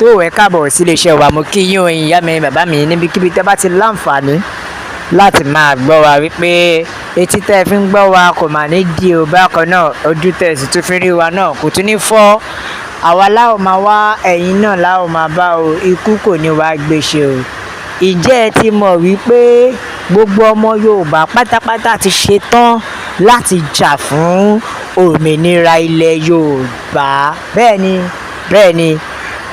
Tó ẹ káàbọ̀ sí iléeṣẹ́ wa. Mo kí yín o, ìyá mi, bàbá mi, níbikíbi tẹ́ bá ti láǹfààní láti máa gbọ́ wa, wípé etí tẹ́ ẹ fi ń gbọ́ wa kò mà ní di o. Bákan náà, ojú tẹ́ ẹ sì tún fi rí wa náà kò tún ní fọ́. Àwa láò máa wá, ẹ̀yin náà láò máa bá o. Ikú kò ní wá gbéṣe o. Ǹjẹ́ ẹ ti mọ̀ wípé gbogbo ọmọ Yorùbá pátápátá ti ṣetán láti jà fún òmìnira ilẹ̀ Yorùbá? Bẹ́ẹ̀ ni, bẹ́ẹ̀ ni,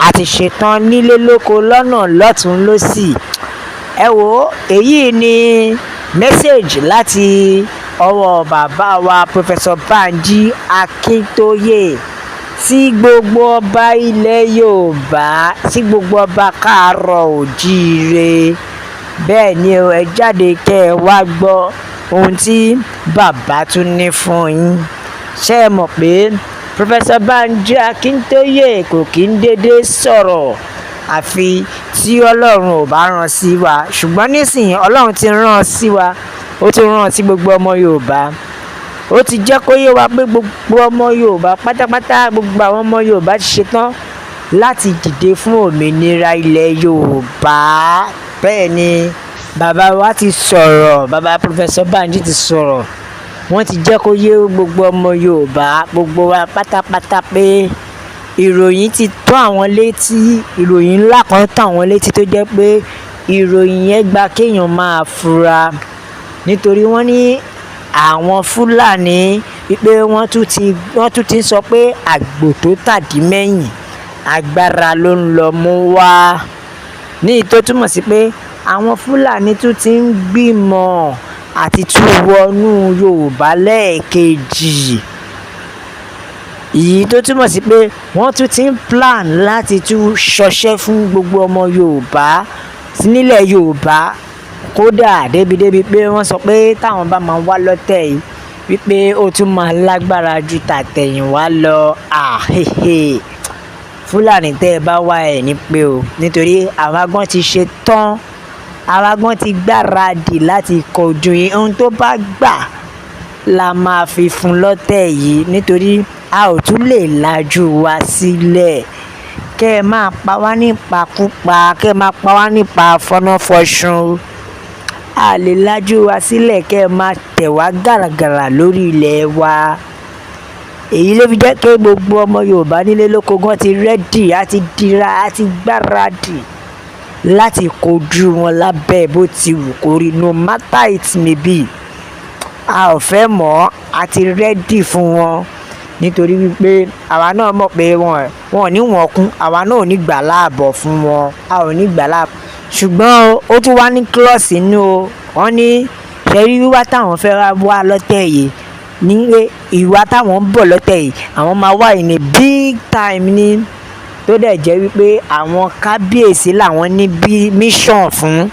a ti ṣetán nílé, lóko, lọ́nà, lọ́tùn lósì. Ẹ wò ó, èyí ni message láti ọwọ́ bàbá wa, Professor Banji Akintoye, sí gbogbo ọba ilẹ̀ Yorùbá, sí gbogbo ọba káàárọ̀ òjíire. Bẹ́ẹ̀ ni o, ẹ jáde kẹ́ ẹ wá gbọ́ ohun tí bàbá tún ní fún yín. Ṣé ẹ mọ̀ pé Professor Banji Akintoye kò kí ń dédé sọ̀rọ̀ àfi tí Ọlọ́run ò bá rán sí wa? Ṣùgbọ́n nísìnyí, Ọlọ́run ti rán sí wa, ó ti rán sí gbogbo ọmọ Yorùbá. Ó ti jẹ́ kó yé wa pé gbogbo ọmọ Yorùbá pátápátá, gbogbo àwọn ọmọ Yorùbá ti ṣetán láti dìde fún òmìnira ilẹ̀ Yorùbá. Bẹ́ẹ̀ ni, bàbá wa ti sọ̀rọ̀, bàbá Professor Banji ti sọ̀rọ̀. Wọ́n ti jẹ́ kó yé gbogbo ọmọ Yorùbá, gbogbo wa pátápátá, pé ìròyìn ti tó àwọn létí. Ìròyìn ńlá kan tó àwọn létí, tó jẹ́ pé ìròyìn yẹn gba kéèyàn máa fura, nítorí wọ́n ní àwọn Fúlàní wípé wọ́n tún ti ń sọ pé àgbò tó tàdí mẹ́yìn, agbára ló ń lọ mú wá. Ní tó túmọ̀ sí pé àwọn Fúlàní tún ti ń gbìmọ̀ àti tún wọnú Yorùbá lẹ́ẹ̀kejì. Èyí tó túmọ̀ sí pé wọ́n tún ti ń plan láti tún ṣọṣẹ́ fún gbogbo ọmọ Yorùbá nílẹ̀ Yorùbá. Kódà débi-débi pé wọ́n sọ pé táwọn bá máa wá lọ́tẹ̀ yìí, wípé ó tún máa lágbára ju tàtẹ̀yìnwá lọ. Àhehe, Fúlàní, tẹ́ ẹ bá wá, ẹ̀ ní pé o, nítorí àwa gan ti ṣe tán, àwa gan ti gbáradì láti kojú yín. Ohun tó bá gbà la máa fi fún lọ́tẹ̀ yìí, nítorí a ò tún lè lajú wa sílẹ̀ kẹ́ ẹ máa pa wá nípakúpa, kẹ́ ẹ máa pa wá nípa fọ́náfọ́sùn. A lè lajú wa sílẹ̀ kẹ́ ẹ máa tẹ̀ wá gàràgàrà lórí ilẹ̀ wa. Èyí ló fi jẹ́ pé gbogbo ọmọ Yorùbá nílé lóko gan ti ready, á ti dira, á ti gbáradì láti kojú wọn lábẹ́ bó ti wù kó rí. No matter it may be, a ò fẹ́ mọ̀, a ti ready fún wọn, nítorí wípé àwa náà mọ̀ pé wọn ò ní wọn kún, àwa náà ò ní gbà láàbọ̀ fún wọn, a ò ní gbà láàbọ̀. Ṣùgbọ́n ó tún wá ní clause inú o. Wọ́n ní ṣẹ́rí wíwá táwọn fẹ́ wá lọ́tẹ̀ yìí ní pé ìwà táwọn ń bọ̀ lọ́tẹ̀ yìí, àwọn máa wá in a big time ní, tó dẹ̀ jẹ́ wípé àwọn kábíyèsí làwọn ní bí mission fún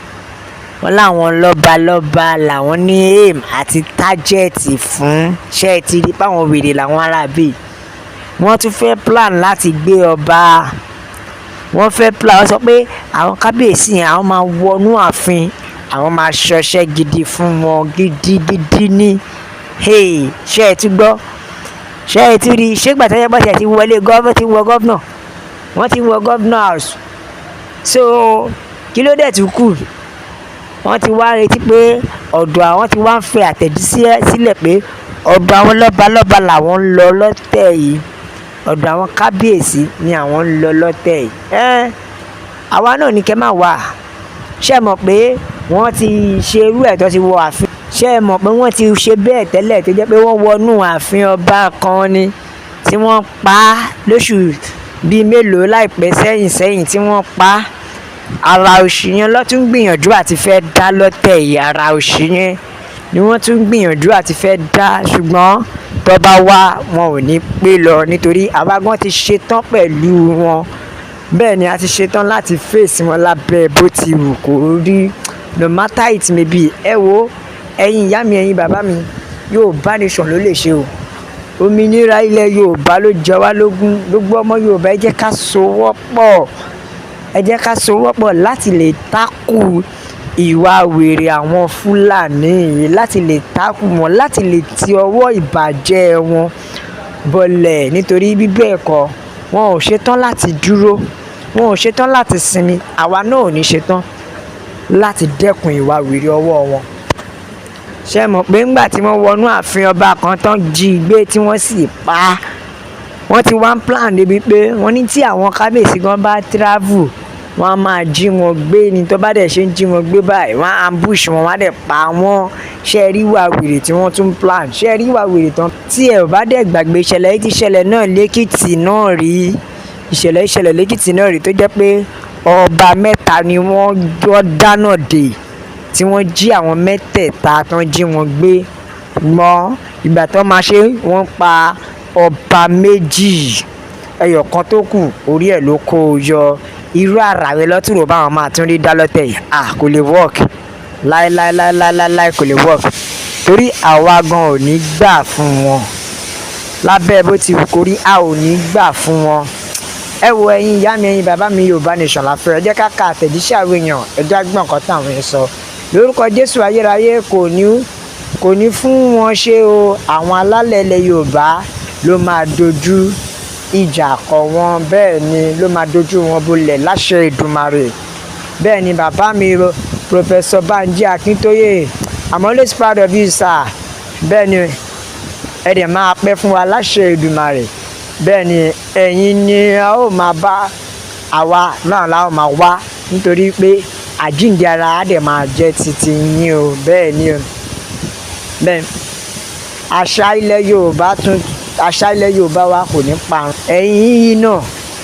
wọn, láwọn lọ́balọ́ba làwọn ní aim àti target fún. Ṣé ẹ ti rí páwọn wèrè làwọn aráabí? Wọ́n tún fẹ́ plan láti gbé ọba. Wọ́n fẹ́ plan, wọ́n sọ pé àwọn kábíyèsí yẹn, àwọn máa wọnú ààfin, àwọn máa ṣọṣẹ́ gidi fún wọn, gidigidi ní. Hey, ṣé ẹ ti gbọ́? Ṣé ẹ ti rí? Ṣé gbàtẹ́jẹ́ bọ́sẹ̀ ti wọlé governor, ti wọ governor, wọ́n ti wọ governor house? So kí ló dẹ̀ tún kù? Wọ́n ti wá retí pé ọ̀dọ̀ àwọn ti wá ń fẹ́ àtẹ̀jíṣẹ́ sílẹ̀ pé ọ̀dọ̀ àwọn lọ́balọ́ba làwọn ń lọ lọ́tẹ̀ yìí, ọ̀dọ̀ àwọn kábíyèsí ni àwọn ń lọ lọ́tẹ̀ yìí. Ẹ́n, àwa náà ní kẹ́ máa wà. Ṣé ẹ mọ̀ pé wọ́n ti ṣe irú ẹ̀ tó ti wọ ààfin? Ṣé ẹ mọ̀ pé wọ́n ti ṣe bẹ́ẹ̀ tẹ́lẹ̀, tó jẹ́ pé wọ́n wọnú ààfin ọba kan ni tí wọ́n pa á lóṣù bíi mélòó láìpẹ́ sẹ́yìn sẹ́yìn tí wọ́n pa á? Ara òṣì yẹn ló tún gbìyànjú àti fẹ́ dá lọ́tẹ̀ yìí. Ara òṣì yẹn ni wọ́n tún gbìyànjú àti fẹ́ dá, ṣùgbọ́n tó bá wá, wọn ò ní pé lọ, nítorí àwa gan ti ṣetán pẹ̀lú wọn. Bẹ́ẹ̀ ni, a ti ṣetán láti face wọn lábẹ́ bó ti wù kó rí, no matter it may be. Ẹ wo, ẹ̀yin ìyá mi, ẹ̀yin bàbá mi, Yorùbá nation ló lè ṣe o. Òmìnira ilẹ̀ Yorùbá ló jẹ wá lógún. Gbogbo ọmọ Yorùbá, ẹ jẹ́ ká sowọ́pọ̀, ẹ jẹ́ ká sowọ́pọ̀ láti lè takù ìwà wèrè àwọn Fúlàní yìí, láti lè takù wọn, láti lè ti ọwọ́ ìbàjẹ́ wọn bọlẹ̀, nítorí bí bẹ́ẹ̀ kọ́, wọn ò ṣetán láti dúró. Wọn ò ṣetán láti sinmi, àwa náà ò ní ṣetán láti dẹ́kun ìwà wèrè ọwọ́ wọn. Ṣé mọ̀ pé ńgbà tí wọ́n wọnú ààfin ọba kan tán, jí i gbé, tí wọ́n sì pa á, wọ́n ti wá ń plan débi pé wọ́n ní tí àwọn kábíyèsí gan bá travel, wọ́n á máa jí wọn gbé ni. Tó bá dẹ̀ ṣe ń jí wọn gbé báyìí, wọ́n á ambush wọn, wọ́n á dẹ̀ pa wọ́n. Ṣé ẹ rí ìwà wèrè tí wọ́n tún plan? Ṣé ẹ rí ìwà wèrè tán? Tí ẹ ò bá dẹ̀ gbàgbé, ìṣẹ̀lẹ̀ yìí ti ṣẹlẹ̀ náà lẹ́kìtì náà rí. Ìṣẹ̀lẹ̀ ìṣẹ̀lẹ̀ lẹ́kìtì náà rí, tó jẹ́ pé ọba mẹ́ta ni wọ́n dáná dè, tí wọ́n jí àwọn mẹ́tẹ̀ẹ̀ta tán, jí wọn gbé mọ́. Ìgbà tó máa ṣe, wọ́n pa ọba méjì, ẹyọ kan tó kù, orí ẹ̀ ló kó o yọ. Irú àrà rẹ lọ́tùrò báwọn máa tún rí dá lọ́tẹ̀ yìí. Ah, kò lè work láéláéláéláéláé, kò lè work, torí àwa gan ò ní gbà fún wọn. Lábẹ́ bó ti wù kó rí, a ò ní gbà fún wọn. Ẹ wo, ẹ̀yin ìyá mi, ẹ̀yin bàbá mi, Yorùbá Nation la fẹ́. Ẹ jẹ́ ká ka àtẹ̀jíṣẹ́ àwọn èèyàn, ẹ jẹ́ gbọ́n nǹkan táwọn èèyàn sọ. Lórúkọ Jésù ayérayé, kò ní fún wọn ṣe o. Àwọn alálẹ̀ ilẹ̀ Yorùbá ló máa dojú ìjà kọ wọn, bẹ́ẹ̀ ni, ló máa dojú wọn bolẹ̀ láṣẹ Èdùmàrè. Bẹ́ẹ̀ ni, bàbá mi Professor Banji Akintoye, I'm always proud of you, sir. Bẹ́ẹ̀ ni, ẹ dẹ̀ máa pẹ́ fún wa láṣẹ Èdùmàrè. Bẹ́ẹ̀ ni, ẹ̀yin ni a ó máa bá, àwa náà la ó máa wá, nítorí pé àjíǹde ara á dẹ̀ máa jẹ́ titi yín o. Bẹ́ẹ̀ ni o, bẹ́ẹ̀ àṣà ilẹ̀ Yorùbá tún, àṣà ilẹ̀ Yorùbá wa kò ní parun. Ẹ̀yin yìí náà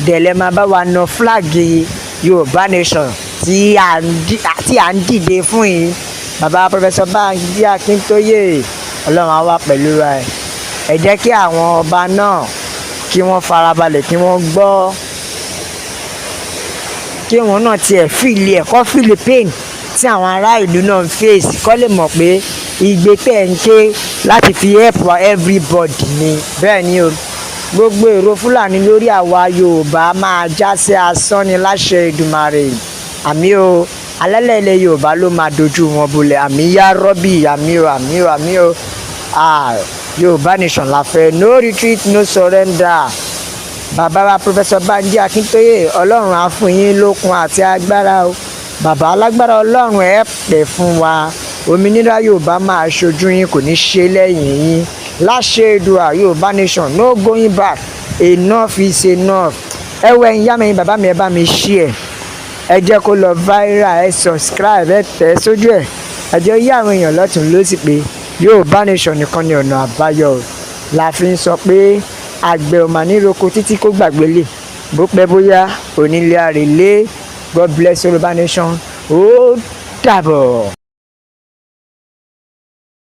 dẹ̀lẹ́ máa bá wa na flag Yorùbá Nation tí à ń dìde fún yìí. Bàbá Professor Banji Akíntóyè, Ọlọ́run á wà pẹ̀lú wa. Ẹ jẹ́ kí àwọn ọba náà kí wọ́n farabalẹ̀, kí wọ́n gbọ́, kí wọ́n náà tiẹ̀ feel ẹ̀, kọ́ feel pain tí àwọn ará ìlú náà ń face, kọ́ lè mọ̀ pé igbe tẹ̀ ń ké láti fi help everybody ni. Bẹ́ẹ̀ ni o, gbogbo èrò Fúlàní lórí àwa Yorùbá máa já sí asán ni láṣẹ Èdùmàrè. Àmín o. Alálẹ̀ ilẹ̀ Yorùbá ló máa dojú wọn bolẹ̀. Àmín yá rọ́bì. Àmín o, àmín o, àmín o. Ah, Yorùbá Nation la fẹ́. No retreat, no surrender. Bàbá wa Professor Banji Akíntóyè, Ọlọ́run á fún yín lókun àti agbára o. Bàbá alágbára, Ọlọ́run, ẹ pẹ́ fún wa. Òmìnira Yorùbá máa ṣojú yín, kò ní ṣe lẹ́yìn yín láṣẹ Èdùà. Yorùbá Nation, no going back. Enough is enough. Ẹ wọ, ẹ̀yin yá mi, ẹ̀yin bàbá mi, ẹ bá mi share, ẹ jẹ́ kó lọ viral, ẹ subscribe, ẹ tẹ̀ ẹ́ sójú ẹ̀, ẹ jẹ́ yí àwọn èèyàn lọ́tún lósì pé Yorùbá Nation nìkan ni ọ̀nà àbáyọ. La fi ń sọ pé àgbẹ̀ ò mà ní roko títí kó gbàgbé lè, bó pẹ́ bóyá, onílé àrèlé. God bless Yorùbá Nation. Ó dàbọ̀.